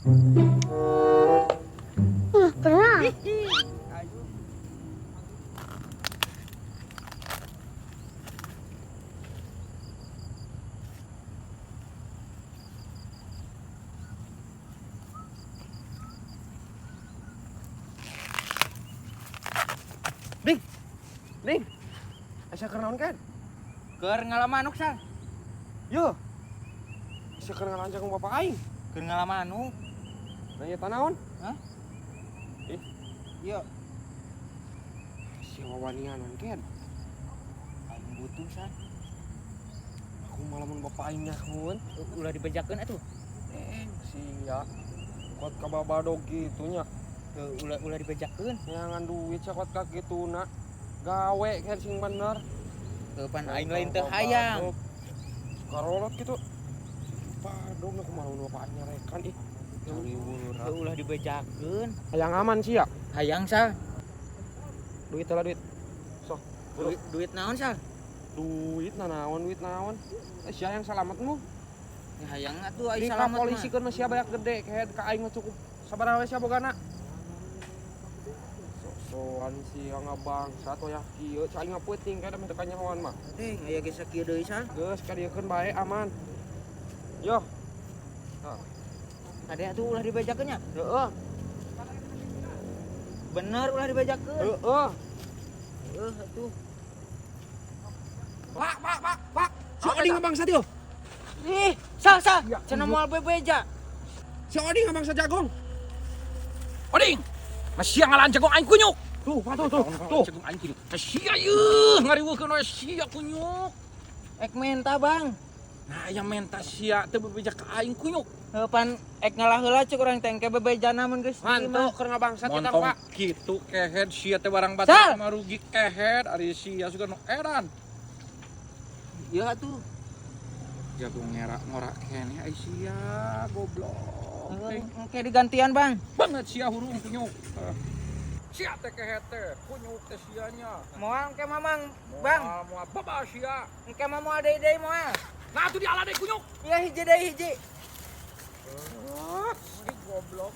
Pernah. Ding. Ding. Asa keur naon kan? Keur ngala manuk, Sal. Yo. Asa keur ngalan jagung bapak aing. Keur ngala manuk. Nanya tanaon? Hah? Ih, Iya, si wawanian kan. aing butuh, Sal. Aku malah mun bapak aing nyahoan. Ulah dibejakeun atuh. Eh, sia. Kuat ka babadog kitu nya. Ulah ulah dibejakeun. Nyangan duit sia kuat ka kituna. Gawe kan sing bener. Heuh, pan aing lain teu hayang. Karolot gitu. Badog aku malah mun bapak aing nyarekan ih. Heuh, ulah dibejakeun. Hayang aman sih ya. Hayang, Sal. Duit lah duit. Sok, buru. Duit, duit naon, Sal? Duit nanaon, duit naon. Eh, sia yang salametmu. Ya hayang atuh aing Di ka salamet polisi mah. kan sia banyak gede, kayak ka aing mah cukup sabaraha we sia bogana. Sok-sokan sia ngabangsat wayah kieu, cai aing mah peuting kayak meh teu kanyahoan mah. Ding, aya ge sakieu deui, Sal. Geus kadieukeun bae aman. Yo, Kade atuh ulah dibejakeun nya. heeh, Bener ulah dibejakeun. heeh. Heuh atuh. Pak, pak, pak, pak. Si Oding ngabangsat yo. Ih, Sal, Sal. Ya, Cenah moal bebeja. Si Oding ngabangsat jagung. Oding. Masih ngalan jagung aing kunyuk. Tuh, Pak, tuh, tuh, tuh. Jagung aing kunyuk. Sia yeuh ngariweukeun we sia kunyuk. Ek menta, Bang. Nah, aya menta sia teu bebeja ka aing kunyuk. Heuh, pan ek ngalah heula cek urang teh engke bebejana mun geus ieu mah. Mantuk keur ngabangsat kita, Montong Pak. kitu kehed sia teh barang Sal! batur mah rugi kehed ari sia suka nu edan. Ieu atuh. Jagung ngerak ngorak keneh ai sia goblok. Heuh, engke digantian, Bang. Banget sia hurung kunyuk. Sia teh kehed teh kunyuk teh sianya. Moal engke mamang, Bang. Moal moal baba sia. Engke mah moal deui deui moal. Nah atuh diala deui kunyuk. Iya hiji deui hiji. Ah, si goblok.